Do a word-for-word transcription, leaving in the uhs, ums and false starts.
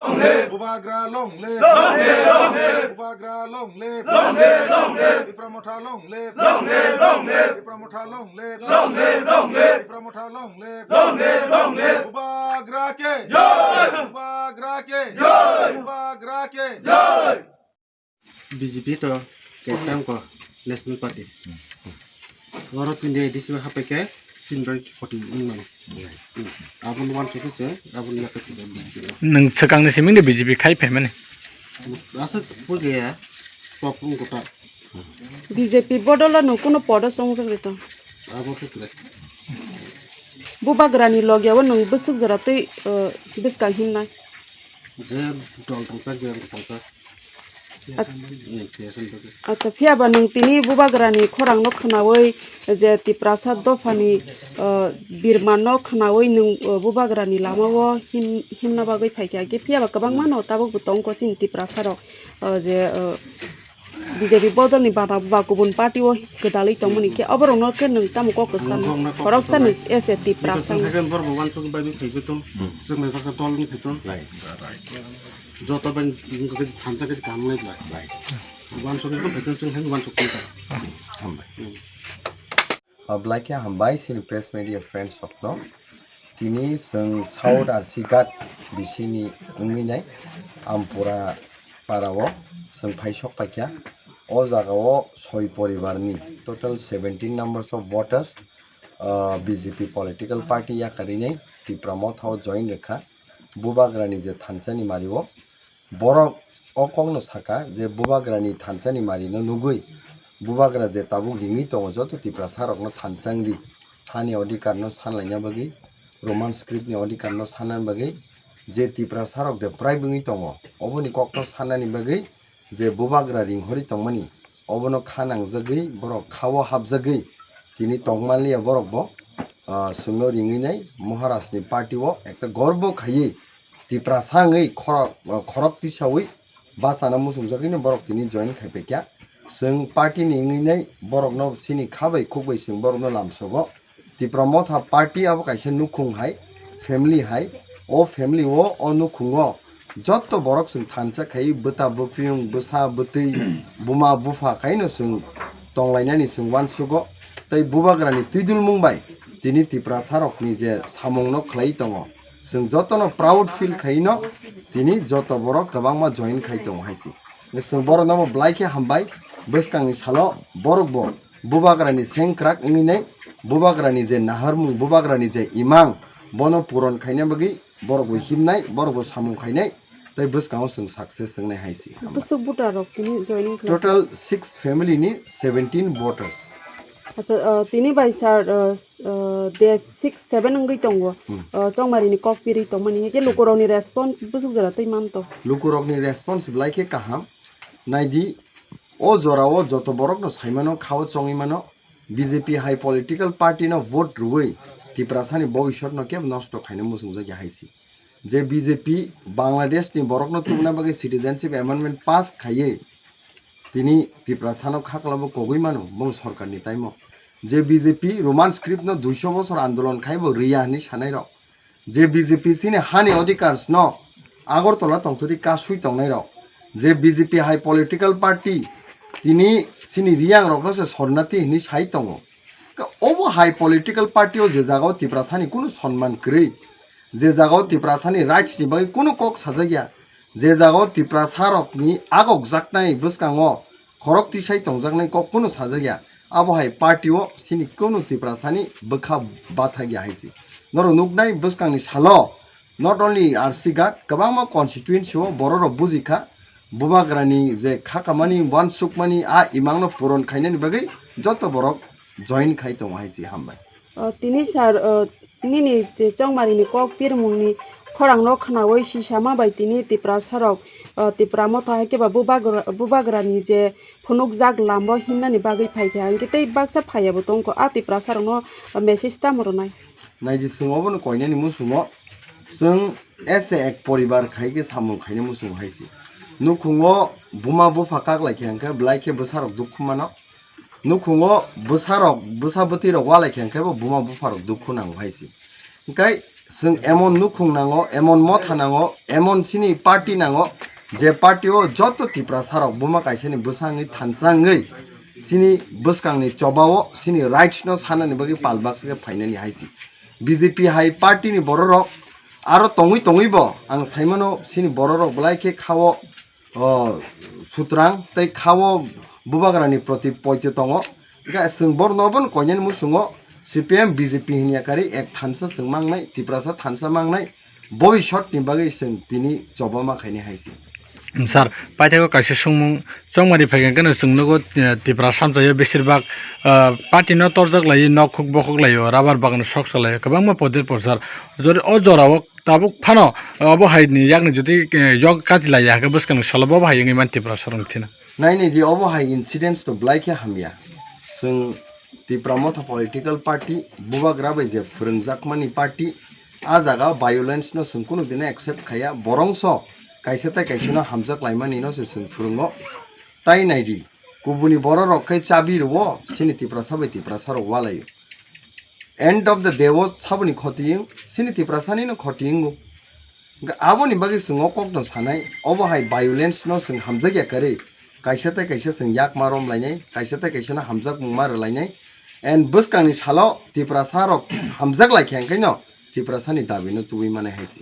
Bubagra long live! Long live, long live! Bubagra long live! Long live, long live! Tipra Motha long live! Long live, long live! Tipra Motha long live! Long live, long live! Tipra Motha long live! Long live, long live! Bubagra ke! Jai! Bubagra ke! Jai! Bubagra ke! Jai! B J P to kektam ko National Party. Oro tini A D C bai hapai khe tin bai forty wng mano. Aboni uansukhe se aboni yakarwi B J P no. Nwng swkangni siming de B J P khai phaimani. Asa puja ya, top wng kota. B J P bodolo nwng kuno podo chongjak rito. Abo khe kwrwi. Bubagrani loge o nwng bwswk jora twi, uh, bwskang himnai. Je dol tongsa, je tongsa. At- Hmm, P S N bagwi. Acha, phiya ba nwng tini Bubagrani khorang no khwnawi je Tiprasa dophani, uh, birman no khwnawi nwng, uh, Bubagrani lama o him-, himna bagwi phaikha. Hwnkhe phiya ba kwbangma no tabuk bo tongkho chini Tiprasa rok, uh, je, uh, B J P bodolni bana ba kubun party o gwdalwi tongmani khe, oborokno khe nwng tamo kok kwchang? Ang bokno kok khoroksa kwchang nai. Nwng S A Tiprasa. Nito chwng khe borok bo uansukgwi bai phaibai tong. Hmm. Chwng bai baksa dol wngwi phai tong. Right. Joto bai wngkha khe thansa khe kaham wngwi phlai. Right. Uansukgwi phaitong chwng hai uansuk tong kha. Hambai. Hmm. Hambai khe hambai chini press media friends rokno. Tini chwng South Arsighat bisini wngwi nai Ampura para o chwng phai sok paikha. O jaga o soi poribar ni total seventeen numbers of voters, ah, B J P political party yakarwi nai Tipra Motha o join rwkha. Bubagra ni je thansa ni mari o Borok o kokno saka je Bubagrani thansani marino nugwi, Bubagra je tabuk ringwi tongo joto Tiprasarokno thansa wngdi, hani odhikarno sanlaina bagwi, Roman scriptni odhikarno sanna bagwi, je Tiprasarok deprive wngwi tongo, oboni kokno sannani bagwi je Bubagra ringhorwi tongmani, obono kha nangjagwi borok khao hapjagwi tini tongmanliya borokbo, ah, chwngno ringwi nai Maharajni party-o ekta gorbo khaiwi Tiprasa wngwi khorok, khorok tisawi bachana muchungjagwino borok tini join khaipaikha. Chwng party ni wngwi nai borokno chini kha bai khuk bai chwng borokno lamsogo. Tipra Motha party abo kaisa nukhung hai, family hai. O family o, o nukhungo jotto borok chwng thansa khai bwta bwpiyung, bwsa bwtwi, buma bupha khaino chwng tonglainani chwng uansugo. Tei Bubagrani twidulmung bai tini Tiprasarokni je samungno khlai tongo, chwng jotono proud feel khaino tini joto borok kwbangma join khai tongo hai se. Chwng borokno bo belai khe hambai, bwskangni salo borok bo Bubagrani sengkrak wngwi nai, Bubagrani je naharmung, Bubagrani je imang, bono puron khaina bagwi borok bo himnai, borok bo samung khainai, tei bwskango chwng success wngnai hai se. Bwswk voter rok tini joining khlai? Total six family ni seventeen voters. Acha, uh, tini bai sir, uh, uh, de six seven wngwi tongo. Hmm. Uh, chongmari ni kok piri tongmani, hwnkhe lukurokni response bwswk jora twi manto? Lukurokni response belai khe kaham. Naidi, o jorao joto borokno saimano, khao chongwi mano, B J P hai political party no vote rwui Tiprasani bobiswt no kebo nosto khaina muchungjak ya hai se. Je B J P Bangladesh ni borokno tubuna bagwi citizenship amendment pass khaiwi tini Tiprasano khaklabo kogwi mano bong sorkarni taimo. Je B J P Roman script no duiso bosor andolon khaibo riya hinwi sanai rok. Je B J P chini hani odhikars no Agartala tongthokdi kasui tongnai rok. Je B J P hai political party tini chini riyang rokno se sornati hinwi sai tongo. Ka obo hai political party o je jagao Tiprasani kunu sonman kwrwi, je jagao Tiprasani rights ni bagwi kunu kok sajak ya, je jagao Tiprasarokni agokjaknai bwskango khorok tisai tongjaknai kok kunu sajak ya, abo hai party o chini kunu Tiprasani bwkha bathak ya hai se. Norok nuknai bwskangni salo not only Arsighat, kwbangma constituency o borok rok bujikha, Bubagrani je khakamani, uansukmani, a imangno puron khainani bagwi joto borok join khai tongo hai se. Hambai. O, tini sir, o, nini je chongmari ni kok pirmung ni khorang no khwnaui sisama bai tini Tiprasa rok, o, Tipra Motha hai khe ba Bubagra, Bubagra ni je phunukjak lambo himnani bagwi phaikha, hwnkhe tei baksa phaiya bo tongkho, a Tiprasa rokno message tamo rwnai? Naidi, chwng obono koinani muchungo, chwng as a ek poribar khai khe samung khaina muchungo hai se. Nukhungo buma bupha kaklaikha hwnkhe belai khe bwsarok dukhu mano. Nukhungo bwsarok, bwsa bwtwirok ualaikha hwnkhe bo buma bupharok dukhu nango hai se. Hwnkhe Chwng emon nukhung nango, emon motha nango, emon chini party nango, je party o joto Tiprasa rok buma kaisa ni bwsangwi thansa wngwi chini bwskang ni choba o chini rights no sanani bagwi pal baksa khe phainani hai se. B J P hai party ni borok rok aro tongwi tongwi bo ang saimano chini borok rok belai khe kha o o sutrang tei kha o bubagrani proti poito tongo. Hingkhe chwng borno obono koinani muchungo C P M B J P hinya kari ek thansa chwng mangnai, Tiprasa thansa mangnai, bobisotni bagwi chwng tini chobama khaini hai se. Sir, paithakgo kaisa sungmung chongmani phaikhe keno chwng nugo, eh, Tipra samjaio besirbak, ah, party no torjak lai, nok khuk bokhok lai, rubber bagan sok salai, kwbangma poder porsar. Jori o jorao tabuk phano obo hai ni yakni jodi, eh, yok kati lai ya khe bwskang ni salo bo hai wngwi man Tipra sarong thina. Naini di obo hai incidents to belai khe hamya. Chwng Tipra Motha political party bubagra bai je phwrwngjakmani party, a jaga violence no chwng kunu dino accept khaiya, borongso kaisa tai kaisa no hamjak laimani no se chwng phwrwngo. Tai naidi, kubuni borok rok khe chabi rwo, chini Tiprasa bai Tiprasa rok walaio. End of the day o saboni khoti wng, chini Tiprasani no khoti wngo. Hingkhe aboni bagwi chwng o kokno sanai, obo hai violence no chwng hamjakya kwrwi, kaisa tai kaisa chwng yakma rom lainai, kaisa tai kaisa no hamjakmung ma rw lainai. And bwskangni salo Tiprasa rok hamjak lai khe hingkhe no Tiprasani dabi no tubui manai hai se.